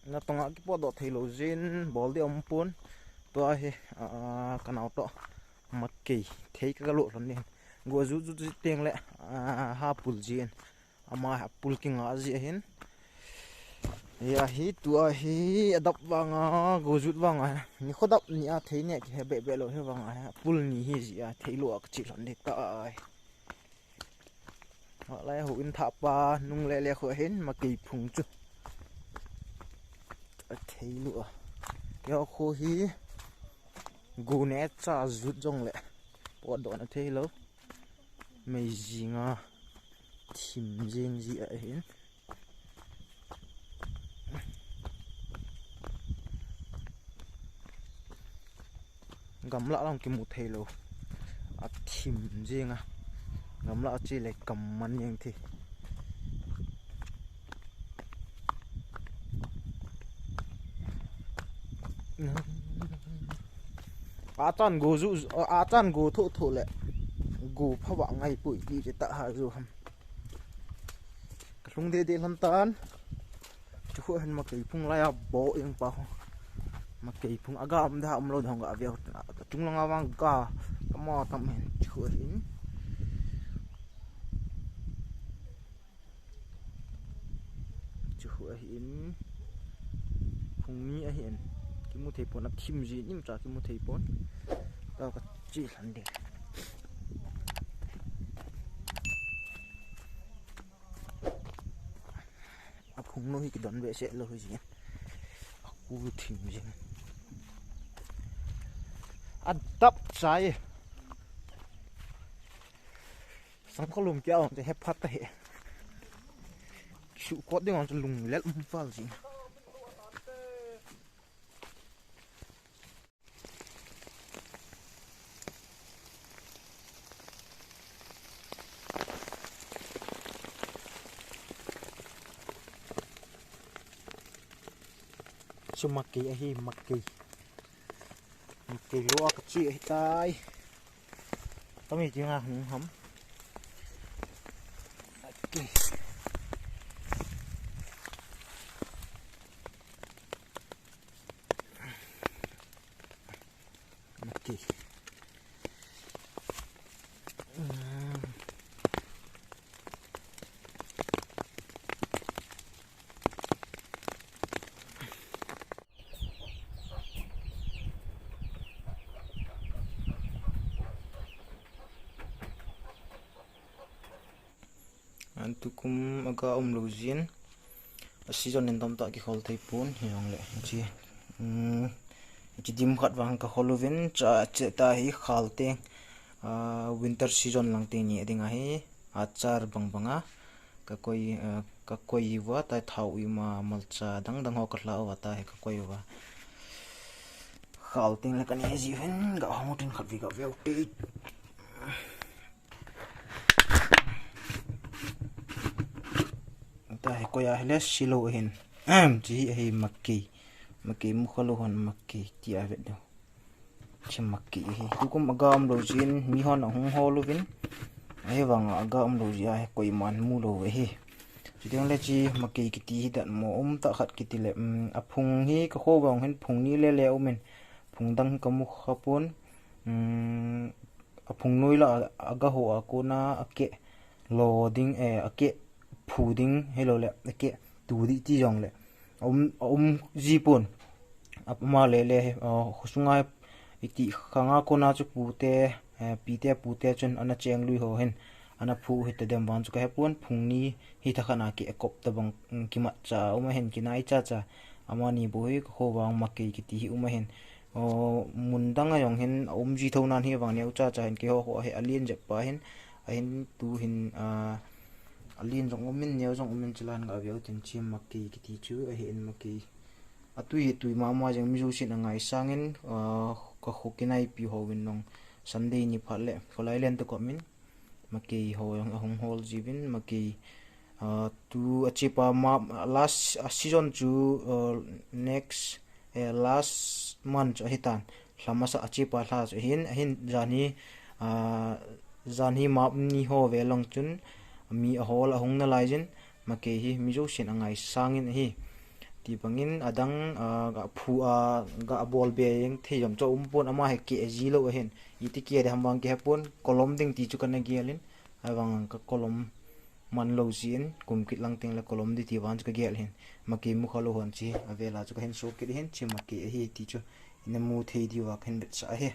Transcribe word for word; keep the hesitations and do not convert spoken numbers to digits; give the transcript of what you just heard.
Natong a kipotdoh thei lou jin, bol ding um pon. Tua hi, ah, ka nao toh makei thei ka lo lhon ding. Go jut jut jut teng le, ah, ha pul jin. Ama ha pul kinga ji ahin. Hi ahi, tua hi adap vang a, go jut vang a. Nikho dap ni a thei ne kihe be be lou hi vang a. Pul ni hi ji a thei lou a ka chi lhon ding tai. Alai houin thahpa nung le le khu hin makei phung chu a thei lou a. Keiho khu hi go ne cha jut jong le potdoh na thei lou. Mei jing a thim jing ji ahin. Gamla lang kimu thei lou. A thim jing a. Gamla a che le kam man jeng thei. A chan go ju, a chan go tho tho le. Go pha va ngai pui ti che ta ha ju ham. Ka lhung de de lhon tan. Chu khu hin makei phung lai a bo eng pa ho. Makei phung aga um da um lou dong ga veu. Chung lang a vang ga. Ka ma tam hin chu khu hin. Chu khu ahin. Phung ni ahin. Kimu thei pon a thim ji nim cha kimu thei pon. Ta ka chi lhan de. A phung no hi kidon ve se lo hi jing. A ku thim jing. A dap chai. Sang ko lum kia on te he phat ta he. Su ko ding on lung lel um fal jing. Chu makei ahi, makei. Makei lou a ka chi ahi tai. Kami ti nga hung ham. Makei. Makei. An tukum aga um lou jin. A season in tamtah kikhol thei pon, hijongle. Hiche, um, hiche dim khat vang ka khol uvin, cha, che ta hi khal te, ah, winter season lang te ni ding ahi, achar bang bang a, ka koi, ah, ka koi uva, ta thau ima malcha dang dang ho ka hla uva, ta hi ka koi uva. Khal te le ka ne ji uvin, ga hong tin khat vi ga veu te. Ta hi koi a hile silo ahin. Ahem, chi hi ahi makei. Makei mukha lou hon makei ti a vet do. Chi makei ahi. Tukum aga um lou jin mi hon ahung hol uvin. Ahi vang aga um lou ji a hi koiman mu lou ahi. Chuteng le chi makei kiti hi dan mo um tah khat kiti le, um, a phung hi ka kho vang hin phung ni le le um in. Phung dang hi ka mu kha pon. Um, a phung noi la a, a ga ho a kona a keh lo ding, eh, a keh phu ding, hilo le a keh tu ding ti jong le. A um, a um ji pon. A ma le le, eh, khosunga iti khanga kona chu pu te, eh, pi te pu te chun ana cheng lui ho hin. Ana phu hi ta dem vang chu ka he pon phung ni hi ta khan a keh kop ta bang, um, kimat cha um ahin kinai cha cha. Amani bo hi ka kho vang makei kiti hi um ahin. O, mun dang a jong hin a um ji tho nan hi vang neo cha cha hin keiho kho ahi a lien jep pa hin, ahin tu hin, a, a lien jong um in neo jong um in chilan ga veu tin chi makei kiti chu ahi in makei. A tui hi tui mama jeng mi jousen a ngaisang in, a, ka kho kinai pi ho vin nong Sunday ni phat le kholai len to ko min. Makei ho jong ahung hol jiuvin, makei, ah, tu a chepa ma, last, ah, season chu, ah, next, eh, last month chu ahitan. Lha masa a chepa lha chu ahin, ahin jan hi, ah, jan hi map ni ho ve lang chun mi ahol ahung nalai jin, makei hi mi jousen a ngaisang in ahi. Ti bangin adang, ah, ga phu a, ga bol be jeng thei jom chu umpon, ama hi keh ji lou ahin. Iti keh ding ham vang kihepon, kolom ding ti chu kana gel in. Ahivang ka kolom man lou jeh in, kum kit lang teng le kolom ding ti vang chu kagel hin. Makei mu kha lou hon chu, avel a chu kahin so kit hin, chu makei ahi ti chu. Ina mu thei diuva kahin vetsah ahi.